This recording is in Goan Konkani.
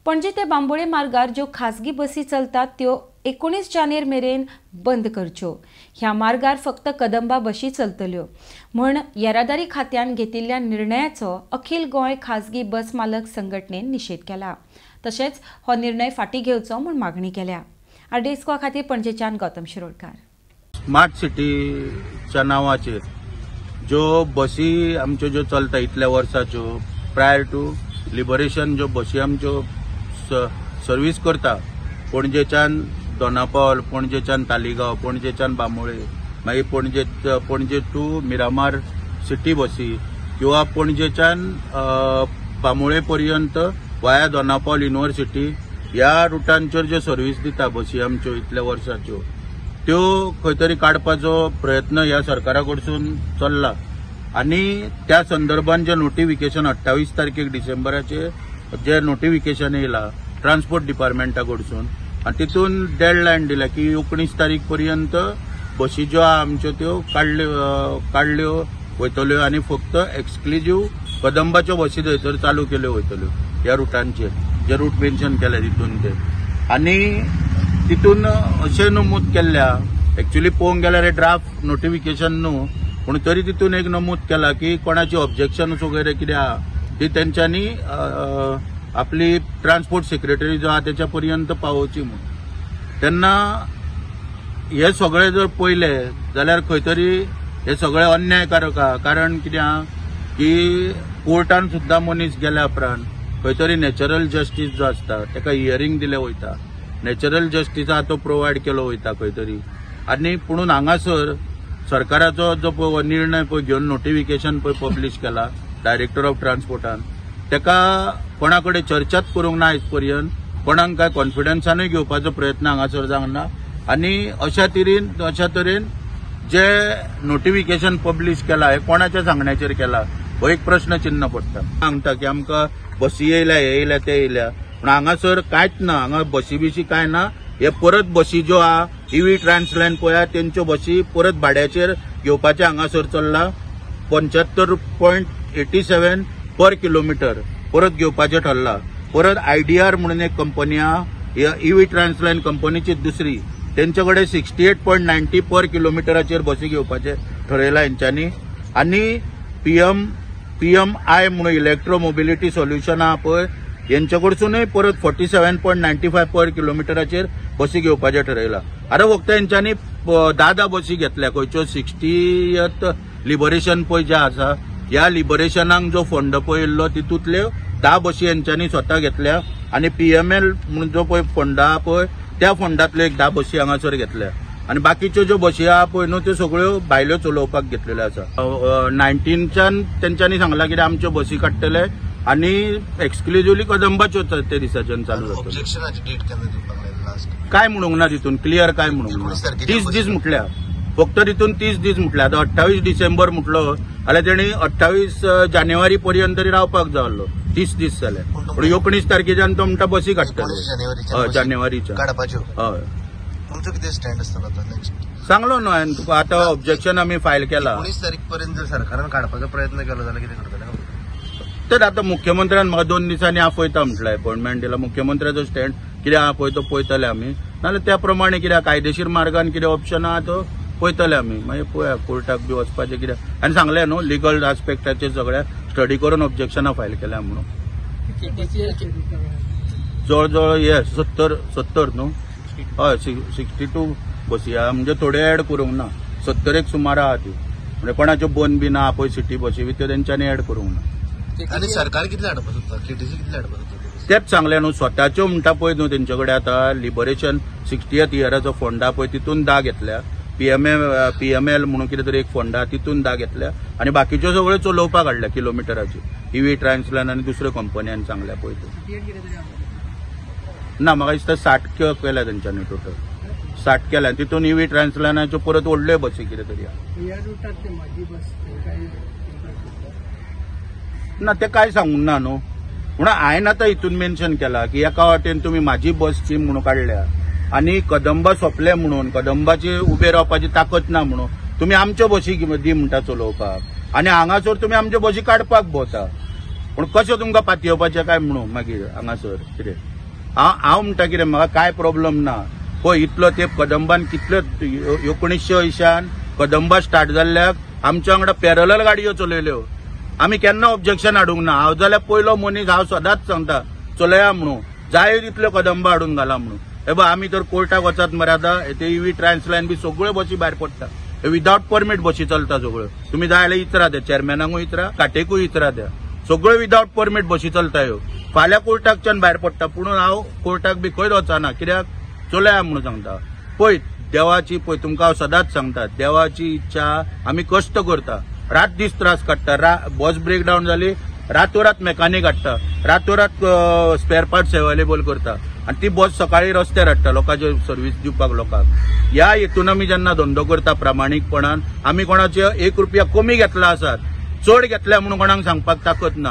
पणजे ते बांबोळे मार्गार ज्यो खासगी बसी चलतात त्यो 19 जानेर मेरेन बंद करच्यो. ह्या मार्गार फक्त कदंबा बशी चलतल्यो म्हूण येरादारी खात्यान घेतिल्ल्या निर्णयाचो अखिल गोंय खासगी बस मालक संघटनेन निशेध केला. तशेंच हो निर्णय फाटीं घेवचो म्हूण मागणी केल्या. आरडीएसको खातीर पणजेच्यान गौतम शिरोडकार. स्मार्ट सिटीच्या नांवाचेर ज्यो बसी आमच्यो ज्यो चलता इतल्या वर्साच्यो प्रायर टू लिबरेशन ज्यो बसी आमच्यो सर्वीस करता पणजेच्यान दोनापावल, पणजेच्यान तालिगांव, पणजेच्यान बांबोळे, मागीर पणजे टू मिरामार सिटी बसी किंवा पणजेच्यान बांबोळे पर्यंत वाया दोनापावल युनिव्हर्सिटी ह्या रुटांचेर ज्यो सर्वीस दिता बसी आमच्यो इतल्या वर्साच्यो त्यो खंय तरी काडपाचो प्रयत्न ह्या सरकारा कडसून चल्ला. आनी त्या संदर्भान जे नोटिफिकेशन 28 तारखेक डिसेंबराचे जे नोटिफिकेशन येयला ट्रान्सपोर्ट डिपार्टमेंटा कडसून आनी तितून डेडलायन दिल्या की 19 तारीख पर्यंत बसी ज्यो आहा आमच्यो त्यो काडल्यो वयतल्यो आनी फक्त एक्सक्लुजीव कदंबाच्यो बसी थंयसर चालू केल्यो वयतल्यो ह्या रुटांचेर जे रूट मेन्शन केले तितून ते. आनी तितून अशें नमूद केल्ल्या एक्चुअली पळोवंक गेल्यार हे ड्राफ्ट नोटिफिकेशन न्हू, पूण तरी तितून एक नमूद केला की कोणाची ऑब्जेक्शन वगैरे कितें आहा ती तेंच्यांनी आपली ट्रान्सपोर्ट सेक्रेटरी जो आहा तेच्या पर्यंत पावोवची म्हूण. तेन्ना हे सगळे जर पळयले जाल्यार खंय तरी हे सगळे अन्यायकारक आहा. कारण कितें आहा की कोर्टान सुद्दां मनीस गेल्या उपरांत खंय तरी नॅचरल जस्टीस जो आसता तेका हियरींग दिलें वयता, नॅचरल जस्टीस आहा तो प्रोवायड केलो वयता खंय तरी. आनी पुणून हांगासर सरकाराचो जो पळय निर्णय पळय घेवन नोटिफिकेशन पळय पब्लीश केला डायरेक्टर ऑफ ट्रान्सपोर्टान तेका कोणा कडेन चर्चाच करूंक ना आयज पर्यंत, कोणाक काय कॉन्फिडन्सानूय घेवपाचो प्रयत्न हांगासर जावंक ना. आनी अशा तरेन जे नोटिफिकेशन पब्लीश केला हे कोणाच्या सांगण्याचेर केला हो एक प्रश्न चिन्ह पडटा. सांगता की आमकां बसी येयल्या, हे येयल्या, ते येयल्या, पूण हांगासर कांयच ना, हांगा बसी बिशी कांय ना. हे परत बसी ज्यो आहा इव्ही ट्रान्सलायन पळया तेंच्यो बसी परत भाड्याचेर घेवपाचें हांगासर चल्ला. 75.87 पर किलोमिटर परत घेवपाचें ठरला. परत आयडीआर म्हणून एक कंपनी आहा इव्ही ट्रान्सलायन कंपनीची दुसरी, तेंचे कडेन 68.90 पर किलोमिटराचेर बसी घेवपाचें ठरयलां हेंच्यांनी. आनी पीएमआय म्हणून इलेक्ट्रो मोबिलिटी सोल्युशन आहा पळय हेंचे कडसूनय परत 47.95 पर किलोमिटराचेर बसी घेवपाचें ठरयलां. आतां फक्त हेंच्यांनी 10 बसी घेतल्या खंयच्यो 60th liberation पळय जे आसा ह्या लिबरेशनाक जो फंड पळय येयल्लो तितूंतल्यो 10 बसी हेंच्यांनी स्वता घेतल्या आनी पीएमएल म्हणून जो पळय फंड आहा पळय त्या फंडांतल्यो एक 10 बसी हांगासर घेतल्या आनी बाकीच्यो ज्यो बसी आहा पळय न्हू त्यो सगळ्यो भायल्यो चलोवपाक घेतलेल्यो आसा. 19च्यान तेंच्यांनी सांगलां कितें आमच्यो बसी काडटले आनी एक्सक्लुजिवली कदंबाच्यो ते दिसाच्यान चालू जातल्यो. काय म्हणूंक ना तितून क्लियर काय म्हणूंक ना. 30 दीस म्हटल्या फक्त तितून 30 दीस म्हटल्या. आतां 28 डिसेंबर म्हटलो जाल्यार तेणी 28 जानेवारी पर्यंत तरी रावपाक जाय आसलो, 30 दीस जाले. पूण 19 तारखेच्यान तो म्हणटा बसी काडटले जानेवारीच्या. हय, तुमचो कितें स्टँड आसतलो आतां नेक्स्ट सांगलो न्हू हांवें तुका. आतां ऑब्जेक्शन आमी फायल केला. 19 तारीख पर्यंत जर सरकारान काडपाचो प्रयत्न केलो जाल्यार कितें करतले? तर आतां मुख्यमंत्र्यान म्हाका 2 दिसांनी आपयता म्हटलां, अपॉयंटमेंट दिला. मुख्यमंत्र्याचो स्टँड कितें आहा पळय तो पळयतले आमी, नाजाल्यार त्या प्रमाणे कितें कायदेशीर मार्गान कितें ऑप्शन आहा तो पळयतले आमी. मागीर पळया कोर्टाक बी वचपाचें कितें. आनी सांगलें न्हू लिगल आस्पेक्टाचेर सगळ्या स्टडी करून ऑब्जेक्शनां फायल केल्या म्हणून. जवळ जवळ हे 70 न्हू, हय 62 बसी आहा, म्हणजे थोड्यो एड करूंक ना, 70 एक सुमार आहा त्यो. म्हणजे कोणाच्यो बंद बी ना पळय सिटी बसी बी त्यो तेंच्यांनी एड करूंक ना. आनी सरकार कितले हाडपाक सोदता, केटीसी कितले हाडपाक सोदता तेच सांगलें न्हू. स्वताच्यो म्हणटा पळय न्हू तेंचे कडेन आतां लिबरेशन 60th इयराचो फंड आहा पळय तितून 10 घेतल्या, पीएमएल म्हणून कितें तरी एक फंड आहा तितून 10 घेतल्या आनी बाकीच्यो सगळ्यो चलोवपाक हाडल्या किलोमिटराच्यो इव्ही ट्रान्सलायन आनी दुसऱ्यो कंपन्यान सांगल्या पळय त्यो. ना म्हाका दिसता 60 केल्या तेंच्यांनी टोटल 60 केल्या. तितून इव्ही ट्रान्सलायनाच्यो परत व्हडल्यो बसी कितें तरी आहा ना ते काय सांगूंक ना न्हू. म्हणून हांवें आतां हितून मेन्शन केला की एका वाटेन तुमी म्हाजी बस स्कीम म्हणून काडल्या आनी कदंबा सोंपले म्हणून कदंबाची उबे रावपाची ताकद ना म्हणून तुमी आमच्यो बसी दी म्हणटा चलोवपाक आनी हांगासर तुमी आमच्यो बसी काडपाक भोंवता. पूण कशें तुमकां पातयेवपाचें काय म्हणून मागीर हांगासर कितें हांव म्हणटा कितें म्हाका कांय प्रॉब्लम ना. पळय इतलो तेंप कदंबान कितल्यो 1980 कदंबा स्टार्ट जाल्ल्याक आमच्या वांगडा पॅरलल गाडयो चलयल्यो, आमी केन्ना ऑब्जेक्शन हाडूंक ना. हांव जाल्यार पयलो मनीस, हांव सदांच सांगता चलया म्हणून, जाय तितल्यो कदंबा हाडून घाला म्हणून. हे पळय आमी तर कोर्टाक वचत मरे आतां ते इवी ट्रान्सलायन बी सगळ्यो बसी भायर पडटा, विदावट परमीट बसी चलता सगळ्यो. तुमी जाय जाल्यार इचरा त्या चेअरमॅनाकूय इचरा, काटेकूय इचरा, त्या सगळ्यो विदावट परमीट बसी चलता ह्यो. फाल्यां कोर्टाकच्यान भायर पडटा, पूण हांव कोर्टाक बी खंयच वचना, कित्याक चलया म्हणून सांगता. पळय देवाची, पळय तुमकां हांव सदांच सांगता, देवाची इच्छा आमी कश्ट करता, रात दीस त्रास काडटा. बस ब्रेकडावन जाली रातोरात मेकानीक हाडटा, रातोरात स्पेअर पार्ट्स अवेलेबल करता आनी ती बस सकाळी रस्त्यार हाडटा लोकांचे सर्वीस दिवपाक लोकांक. ह्या हेतून आमी जेन्ना धंदो करता प्रामाणीकपणान, आमी कोणाचे 1 रुपया कमी घेतला आसात, चड घेतल्या म्हणून कोणाक सांगपाक ताकद ना.